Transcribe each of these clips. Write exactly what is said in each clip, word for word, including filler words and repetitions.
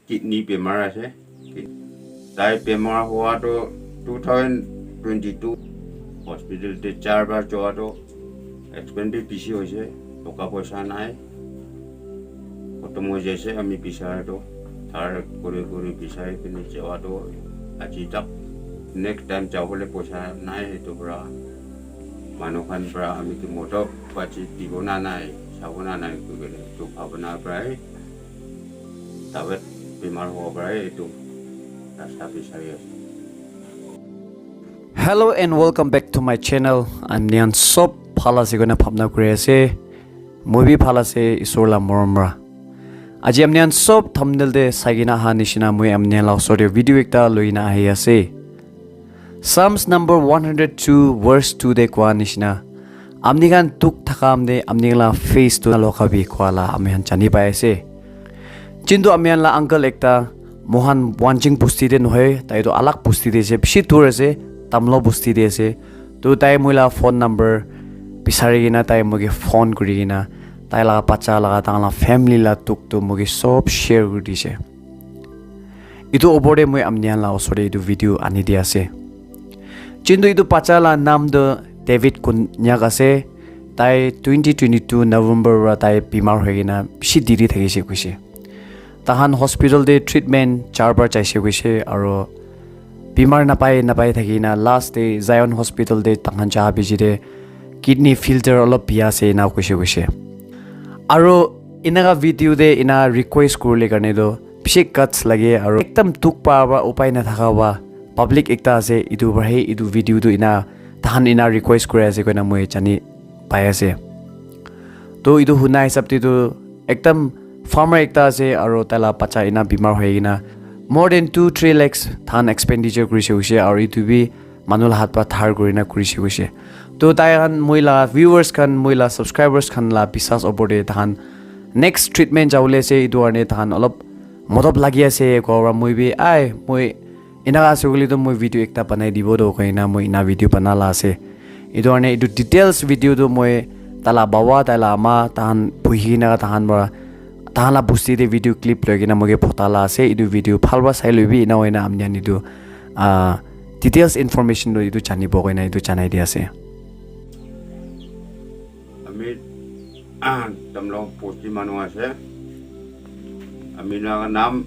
kidney bemar ase. Tai bemar howa toh two thousand twenty two hospital te char bar jowa toh expense bi bishi hoise, toka poisa nai, khotom hoi jaise. Ami bisara toh dhar kuri kuri bisari kene jowa toh aji tak next time jabole poisa nai. Etu para manu khan para ami ke modot pachi dibo na nai, sabo na nai koi kene etu bhabana para he tablet bimar hobo para he etu rasta bisari ase. Hello and welcome back to my channel. Apni khan sob bhal ase koina bhabna kuri ase. Moi bi bhal ase, Isor la morom para. Aji apni khan sob thumbnail te sai kena aha nishina moi apni khan la osor te video ekta loi kena ahi ase. Psalms number one hundred two verse two te koa nishina, apni khan dukh thaka am te apni khan la face tu nalokabi koa la ami khan jani pai ase. Chintu ami khan la uncle ekta mohan Wanching busti te nohoi, tai tu alag busti te ase, bishi dur ase, Tamlo busti te ase. Tu tai moi la phone number bisari kena tai moi ke phone kuri kena tai la bacha la, tai la family la dukh tu moi ke sob share kuri dise. Etu opor te moi apni khan la osor te etu video ani di ase. Chintu etu bacha la naam tu David Konyak ase. Tai twenty twenty two November para tai bimar hoi kena bishi diri thakise koise. Tahan hospital te treatment char bar jaise koise aro bimar napai napai thaki na last te Zion Hospital te tahan ja biji te kidney filter olop biya ase ena koise koise. Aro enaka video te ena request kurile karne toh bishi guts lage aro ekdam dukh pa pa upai nathaka pa public ekta ase, etu para he etu video tu ena tahan ena request kuri ase koina moi jani pai ase. To etu huna hisab te tu ekdam farmer ekta ase aro taila bacha ena bimar hoi kena more than two three lakhs tahan expenditure kurise koise aro etu bi manu la hat para dhar kurina kurise koise. To tai khan moi la viewers khan, moi la subscribers khan la biswas opor te tahan next treatment jabole ase, etu karne tahan olop modop lagi ase koa para moi bi ai moi enaka ase koile toh moi video ekta banai dibo toh koina moi ena video bana la ase. Etu karne etu details video toh moi taila baba, taila ama, tahan buhi kena tahan para tahan la busti te video clip loi kena moi ke phota la ase. Etu video bhal para sai lobi ena hoina apni khan etu ah details information toh etu janibo koina etu janai di ase. Ami ah, Tamlong posti manu ase. Ami laga naam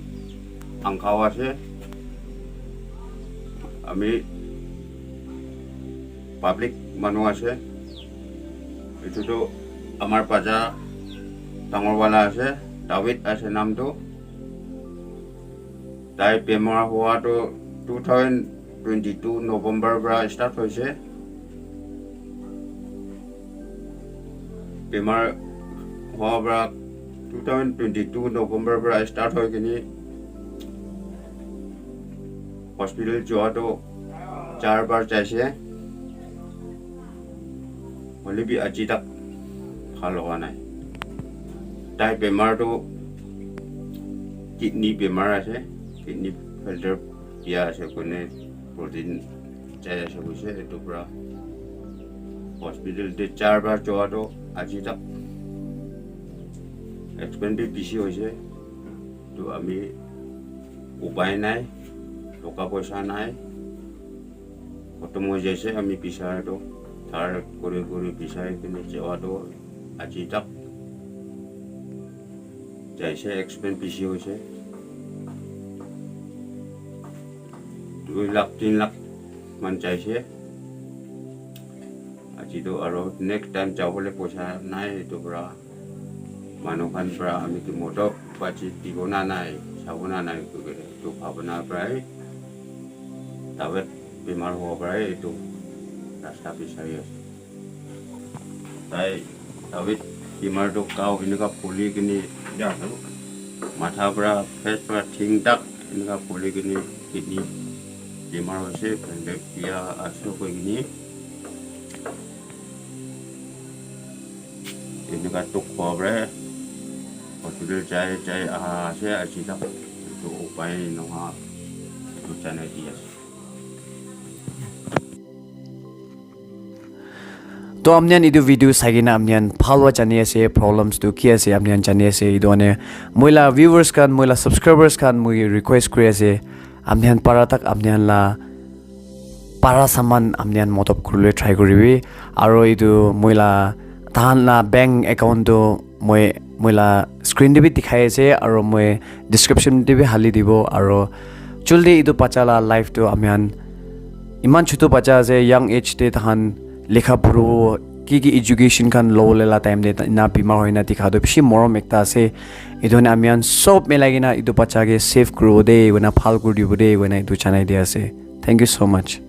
Angkhaw ase. Ami public manu ase. Etu tu amar bacha dangor wala ase. David ase naam tu. Tai bemar howa tu two thousand twenty two November para start hoise. Bemar howa para two thousand twenty two November para start hoi kene hospital jowa tu char bar jaise. Hoile bi aji tak bhal howa nai. Tai bemar tu kidney bemar ase, kidney filter biya ase koine protein chai ase koise, etu para hospital te char bar jowa tu aji tak expense bi bishi hoise. Tu ami upai nai, toka poisa nai, khotom hoi jaise. Ami bisara tu dhar kuri kuri bisari kene jowa tu aji tak jaise, expense bishi hoise. Dui lakh, tin lakh man jaise. Aji tu aro next time jabole poisa nai, etu para manu khan para ami ke modot pachi dibo na nai, sabo na nai koi kene etu bhabana para he David bimar hobo para he etu rasta bisari ase. Tai David bimar tu gaw enika phuli kene matha para face para thing tak enika phuli kene kidney bimar hoise, pende biya ase koi kene enika dukh hobo para hospital jai jai aha ase, aji tak etu upai nohoa etu janai di ase. To apni khan etu video sai kena apni khan bhal para jani ase, problems tu ki ase apni khan jani ase. Etu karne moi la viewers khan, moi la subscribers khan, moi request kuri ase, apni khan para tak apni khan la para saman apni khan modop kuribole try kuribi. Aro etu moi la tahan la bank account tu moi moi la screen te bi dikhai ase aro moi description te bi hali dibo. Aro jaldi etu bacha la life tu apni khan, iman chutu bacha ase, young age te tahan likha puribo, ki ki education khan lobole la time te ena bimar hoina dikha tu bishi morom ekta ase. Etu karne apni khan sob milai kena etu bacha ke save kuribo de, koina bhal kuri dibo de, koina etu janai di ase. Thank you so much.